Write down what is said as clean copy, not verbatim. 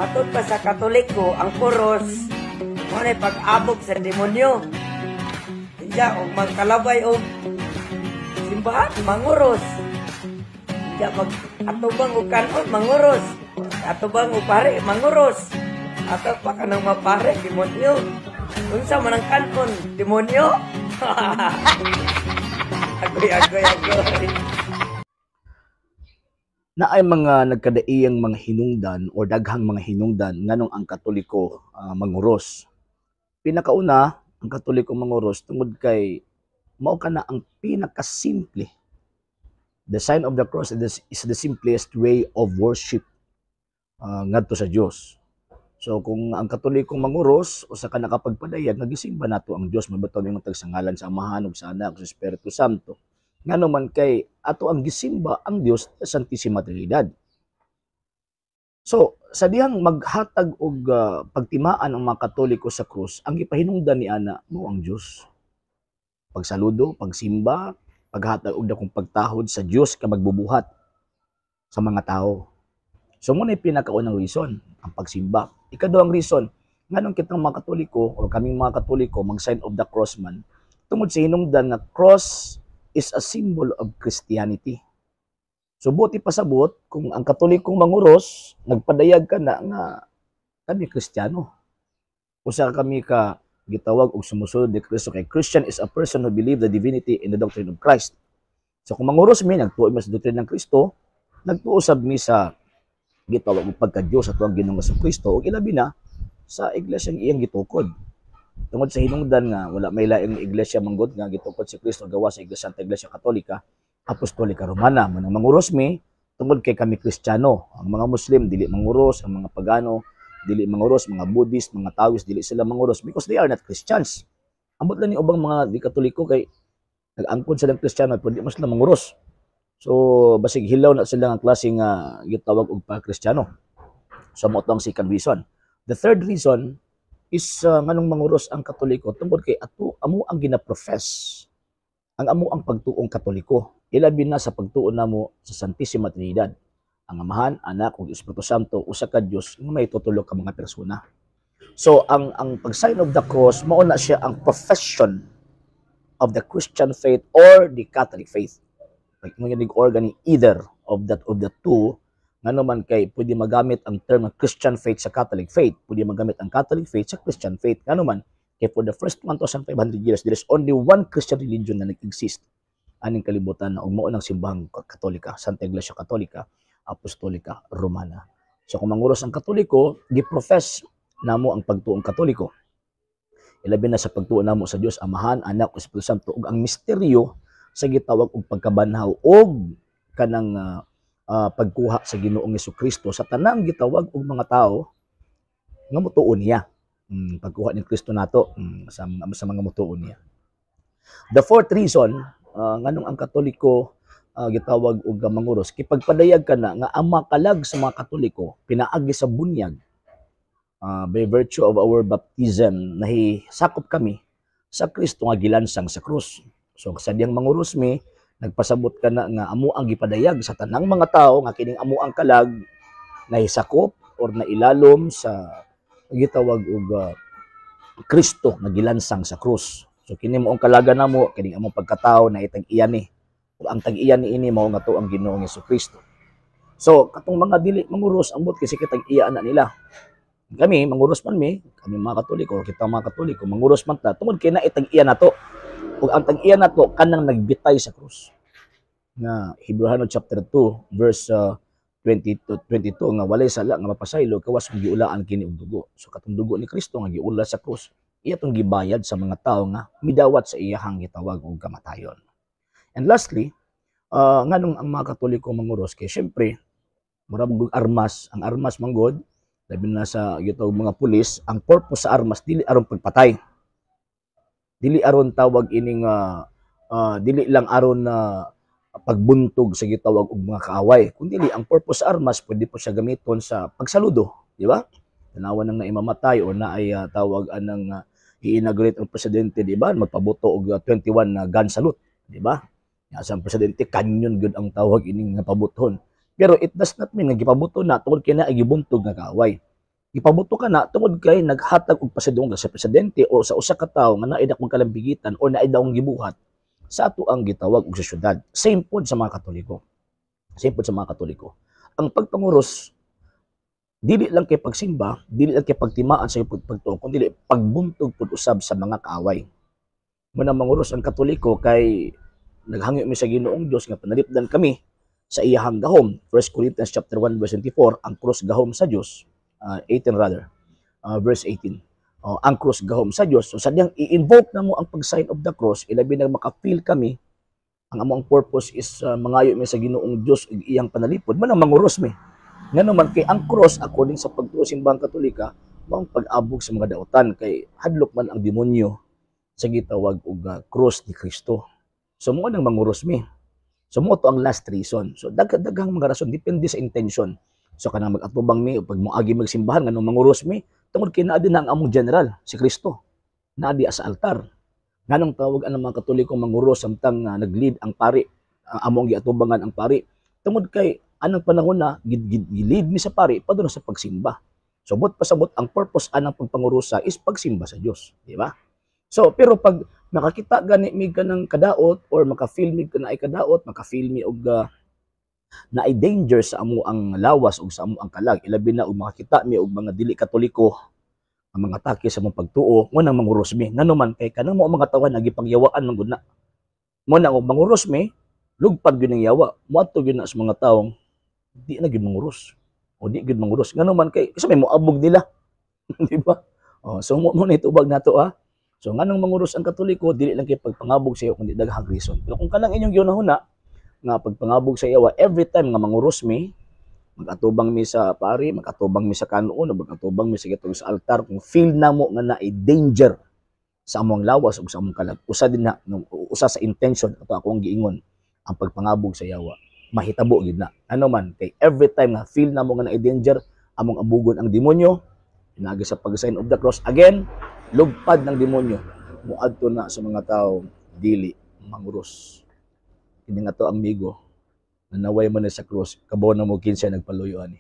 Matod pa sa Katoliko, ang kuros mao na pag-abog sa demonyo. Hindi og magkalabay og simbahan, manguros. Hindi mag atubang og kanon, manguros. Atubang og pare, manguros. Ato pa kanang mapare, demonyo. Unsa man ang kanon, demonyo? Agoy, agoy, agoy. Naay mga nagkadaiyang mga hinungdan or daghang mga hinungdan nganong ang Katoliko manguros. Pinakauna, ang Katoliko manguros tungod kay mao kana ang pinakasimple. The sign of the cross is the simplest way of worship ngadto sa Dios. So kung ang Katoliko manguros, usa ka nakapagpadayag nga gisimba nato ang Dios, mabato ning sa ngalan sa Amahan ug sa Anak ug sa Espiritu Santo. Ngano man kay ato ang gisimba ang Dios sa Santissima Trinidad. So, sa dihang maghatag og pagtimaan ang mga Katoliko sa krus, ang gipahinungdan ni ana mao ang Dios. Pagsaludo, pagsimba, paghatag og dakong pagtahod sa Dios ka magbubuhat sa mga tao. So mao na pinakaunang reason, ang pagsimba. Ikaduhang reason, nganong kitang mga Katoliko o kaming mga Katoliko mag sign of the cross man, tungod sa hinungdan nga cross is a symbol of Christianity. So buti pasabot kung ang Katolikong manguros, nagpadayag ka na nga kami Kristiyano. Usa kami ka gitawag og sumusunod ni Kristo, kay Christian is a person who believe the divinity in the doctrine of Christ. So kung manguros mi, nagtuo mi sa doctrine ng Kristo, nagtuo sab mi sa gitawag og pagka-Diyos sa atuang Ginoong Kristo ug ilabi na sa iglesia iyang gitukod. Tungod sa hinungdan nga wala may laing iglesia manggod nga gitukod si Kristo gawa sa Iglesia, Santa Iglesia Katolika Apostolika Romana. Manang manguros mi tungod kay kami Kristiyano. Ang mga Muslim dili manguros, ang mga Pagano dili manguros, mga Buddhist, mga Taoist, dili sila manguros because they are not Christians. Ambot lang ni ubang mga di Katoliko kay nag-angkon silang Kristiyano pero di man sila manguros. So basig hilaw na sila ang klase nga gitawag og pa-Kristiyano. So mao to ang second reason. The third reason is nganong manguros ang Katoliko tungod kay ato amo ang gina-profess ang amo ang pagtuong Katoliko, ilabi na sa pagtuo namo sa Santissima Trinidad, ang Amahan, Anak ug Espiritu Santo, usa ka Dios nga may tutulo ka mga persona. So ang pag-sign of the cross, mao na siya ang profession of the Christian faith or the Catholic faith. Pag mo or gani either of the two, ngano man kay pwede magamit ang term ng Christian faith sa Catholic faith, pwede magamit ang Catholic faith sa Christian faith. Ngano man kay for the first 1,500 years there is only one Christian religion na nag-exist aning kalibutan na ug mao ng Simbahang Katolika, Santa Iglesia Katolika Apostolika Romana. So kung manguros ang Katoliko, gi-profess namo ang pagtuong Katoliko. Ilabi na sa pagtuo namo sa Dios Amahan, Anak ug Espiritu Santo ug ang misteryo sa gitawag og pagkabanhaw og kanang pagkuha sa Ginoong Kristo sa tanang gitawag og mga tao nga motuo niya. Pagkuha ni Kristo nato sa mga motuo niya. The fourth reason nganong ang Katoliko gitawag og manguros, kipagpadayag ka na nga ang makalag sa mga Katoliko pinaagi sa bunyag, by virtue of our baptism, nahisakop kami sa Kristo nga gilansang sa krus. So sa diyang manguros mi, nagpasabot ka na nga amo ang gipadayag sa tanang mga tao nga kining amo ang kalag nahisakop or nailalom sa gitawag og Kristo nga gilansang sa krus. So kini mo ang kalaga namo, kining among pagkatao na itag-iya ni. Ug ang tag-iya ni ini mao nga to ang Ginoong Kristo. So katong mga dili manguros, ambot kasi kitag-iya na nila. Kami manguros man mi, kami mga Katoliko, kita mga Katoliko manguros man ta tungod kay na itag-iya nato. Ug ang tag-iya nato kanang nagbitay sa krus. Nga Hebreohanon chapter 2 verse 20 to 22 nga walay sala nga mapasaylo kawas kung giulaan kini og dugo. So katong dugo ni Kristo nga giula sa krus, iya tong gibayad sa mga tao nga midawat sa iyahang gitawag og kamatayon. And lastly, nganong ang mga Katoliko manguros, kay syempre murag og armas, ang armas manggod, labi na sa gitawag mga pulis, ang purpose sa armas dili aron pagpatay. Dili aron tawag ining dili lang aron na pagbuntog sa gitawag og mga kaaway. Kun dili ang purpose sa armas, pwede po siya gamiton sa pagsaludo, di ba? Tanawa nang naimamatay o naay tawag anang i-inaugurate ang presidente, di ba? Magpabuto og 21 na gun salute, di ba? Ya, sa presidente kanyon gyud ang tawag ining nga pabuton. Pero it does not mean nga gipabuto na tungod kay naa gibuntog nga kaaway. Gipabuto ka na tungod kay naghatag og pasidunggan sa presidente o sa usa ka tawo nga naay dakong kalambigitan o naay dakong gibuhat sa ato ang gitawag og sa syudad. Same pod sa mga Katoliko. Same pod sa mga Katoliko. Ang pagpanguros dili lang kay pagsimba, dili lang kay pagtimaan sa iyong pagtuo, kundi pagbuntog pud usab sa mga kaaway. Muna manguros ang Katoliko kay naghangyo mi sa Ginoong Dios nga panalipdan kami sa iyahang gahom. 1 Corinthians chapter 1 verse 24, ang krus gahom sa Dios, 18 rather, verse 18. Oh, ang krus gahom sa Dios. So sadyang i-invoke na mo ang pag-sign of the cross, ilabi na maka-feel kami ang among purpose is mangayo mi sa Ginoong Dios ug iyang panalipod, man ang manguros mi. Ngano man kay ang cross, according sa pagtuo sa Simbahang Katolika, mao ang pag-abog sa mga dautan kay hadlok man ang demonyo sa gitawag og cross ni Kristo. So mo nang manguros mi. So mo to ang last reason. So daghang mga rason, depende sa intention. So kanang mag-atubang mi o pag moagi magsimbahan, nganong manguros mi? Tungod kay naa din na ang among general, si Kristo. Naa di sa altar. Nganong tawag ang mga Katoliko manguros samtang nag-lead ang pari, ang among giatubangan ang pari? Tungod kay anang panahon na gid lead mi sa pari padung sa pagsimba. So buot pasabot, ang purpose anang pagpangurusa is pagsimba sa Dios, di ba? So pero pag makakita gani mi kanang kadaot or maka-feel mi na ay kadaot, maka-feel mi og naay danger sa amo ang lawas ug sa amo ang kalag, ilabi na og makakita mi og mga dili Katoliko ang mga atake sa among pagtuo, mo nang manguros mi. Ngano man kay kanang mao mga tawo nagipangyawaan man gud na. Mo na og manguros mi, lugpad gyud ang yawa. Moadto gyud na sa mga taong di na gyud manguros o di gyud manguros. Ngano man kay kasi may moabog nila. Di ba? Oh, so mo na itubag nato ah. So nganong manguros ang Katoliko, dili lang kay pagpangabog sa iyo kundi daghang reason. Pero kung kanang inyong gihunahuna nga pagpangabog sa yawa every time nga manguros mi, mag-atubang mi sa pari, mag-atubang mi sa kanuon, mag-atubang mi sa gitong sa altar, kung feel na mo nga naay danger sa among lawas ug sa among kalag, usa din na, usa sa intention ato akong giingon ang pagpangabog sa yawa. Mahitabo gid na. Ano man kay every time nga feel na mo nga naay danger, among abugon ang demonyo pinaagi sa pag-sign of the cross. Again, lugpad ng demonyo, moadto na sa mga tao dili manguros. Kini nga to ang migo na naway man na sa cross, kabaw na mo kinsa nagpaluyo ani.